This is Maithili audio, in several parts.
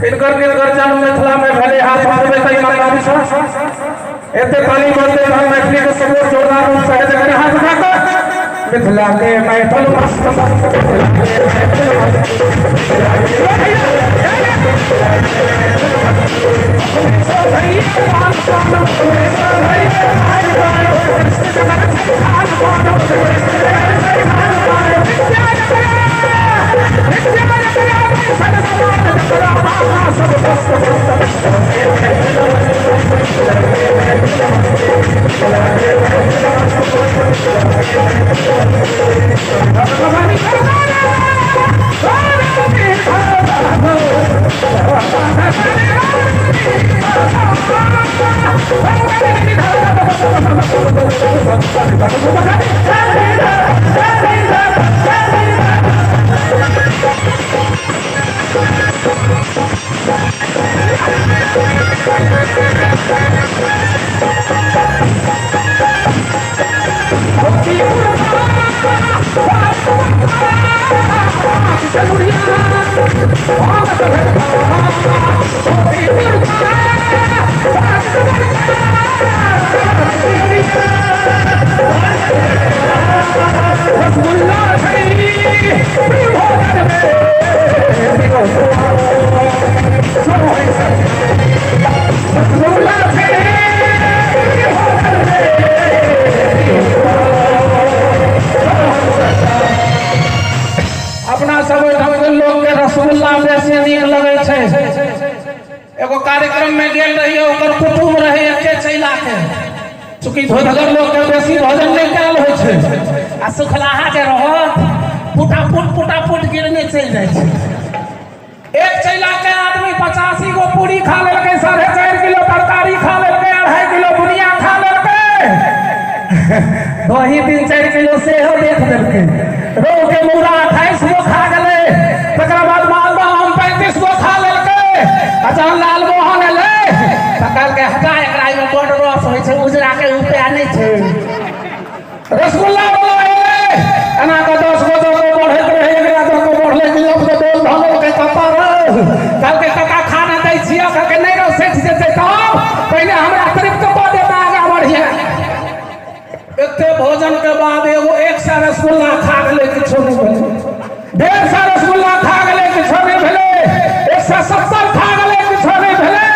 किनकर किनकर जन्म मिथिला में भेलै, हाथ उठेबै तऽ ईमानदारी सँ एते ताली बजतै तहन मैथिली के सपोर्ट जोरदार रूप से हेतै। कनि हाथ उठा कऽ मिथिला के मैथिल मस्त, मिथिला के मैथिल मस्त, अपना सब ओहिठाम के लोग के रसगुल्ला बेसी नीक लगै छै। एगो कार्यक्रम में गेल रहियै, ओकर कुटुम रहे एके चैला के। चूँकि धोधगर लोग के बेसी भोजन नहीं कयल होइ छै आ सुखलाहा जे रहत फुटाफुट फुटाफुट गिरने चलि जाइ छै। एक चैला के आदमी 85 गो पूरी खा लेलकै, 4.5 किलो तरकारी खा लेलकै, 2.5 किलो बुनिया खा लेलकै, दही 3-4 किलो सेहो देख देलकै, रोहु के मूड़ा 28 गो खा गेलै, तकरा बाद मालदह आम 35 गो खा लेलकै। आ जहन लालमोहन एलै तऽ कहलकै हटा एकरा, एहिमे बड रस होइ छै, उजरा के उपाय नहि छै। रसगुल्ला वाला एलै, एना कऽ 10 गो 10 गो बढ़ैत रहै, एकरा 10 गो बढ़लै कि लोक के डोल धऽ लेलकै कपार। कहलकै काका खाना दै छियै? कहलकै नहि रौ, सठि जेतै तब पहिने हमरा तृप्त कऽ दे तऽ आगाँ बढ़िए। एते भोजन के बाद एगो 100 रसगुल्ला खा गेलै, किछो नहि भेलै। 150 रसगुल्ला खा गेलै, किछो नहि भेलै। 170 खा गेलै, किछो नहि भेलै।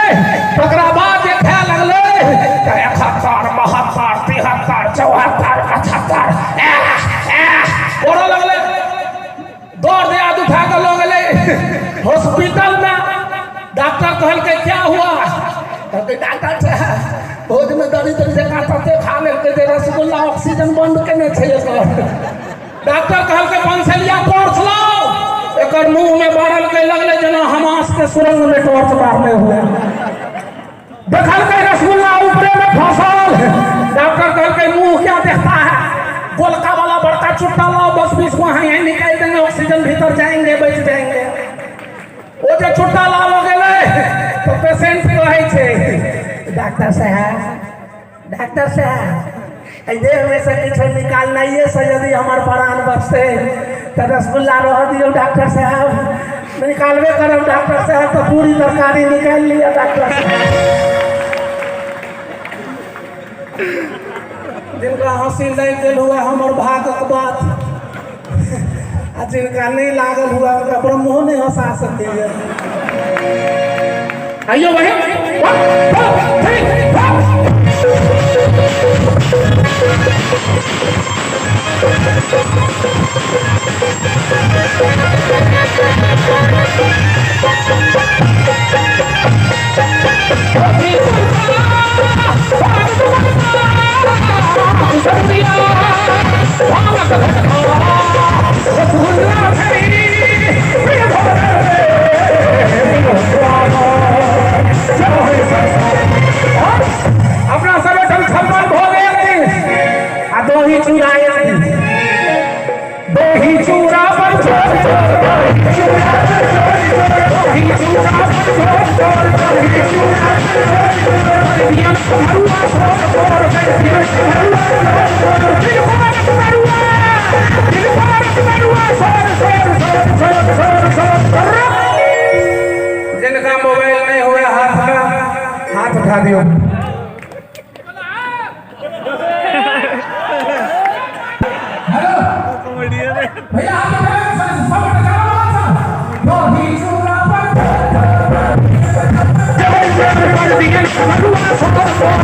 तकरा बाद जे खाय लगलै तऽ 71, 72, 73, 74, 75 करऽ लगलै। दौड़ दियाद उठा कऽ लऽ गेलै हॉस्पिटल में। डॉक्टर कहलकै क्या हुआ? कहलकै डॉक्टर साहब भोज में दरिद्र जकाँ तते खा लेलकै जे रसगुल्ला ऑक्सीजन बंद केने छै एकर। डॉक्टर कहलकै बंसलिया टॉर्च लाओ। एकर मुंह में बारलकै, लगलै जेना हमास के सुरंग में टॉर्च बारले हुए। देखलकै रसगुल्ला ऊपरे में फंसल। डॉक्टर कहलकै मुंह क्या देखता है, गोलका वाला बड़का चुट्टा लाओ, 10-20 गो यहीं निकाल देंगे, ऑक्सीजन भीतर जाएंगे, बच जाएंगे। वो जे चुट्टा लाबऽ गेलै तऽ पेशेंट कहै छै डॉक्टर साहब, डॉक्टर साहब, एहि देह में से किछो निकालनाइए से यदि हमर प्राण बचतै तऽ रसगुल्ला रह दियौ डॉक्टर साहब, निकालबे करब डॉक्टर साहब, तऽ पूरी तरकारी निकालि लिअ डॉक्टर साहब। जिनका हँसी लागि गेल हुए हमर भागक बात, आ जिनका नहीं लागल हुआ उनका ब्रह्मो नहीं हंसा सकैए। आइयो बहिन, 1 2 3 4। रसगुल्ला जिनका मोबाइल नहीं हुए हाथ में हाथ उठा दियो। हेलो भैया, हाथ उठा सब, सब।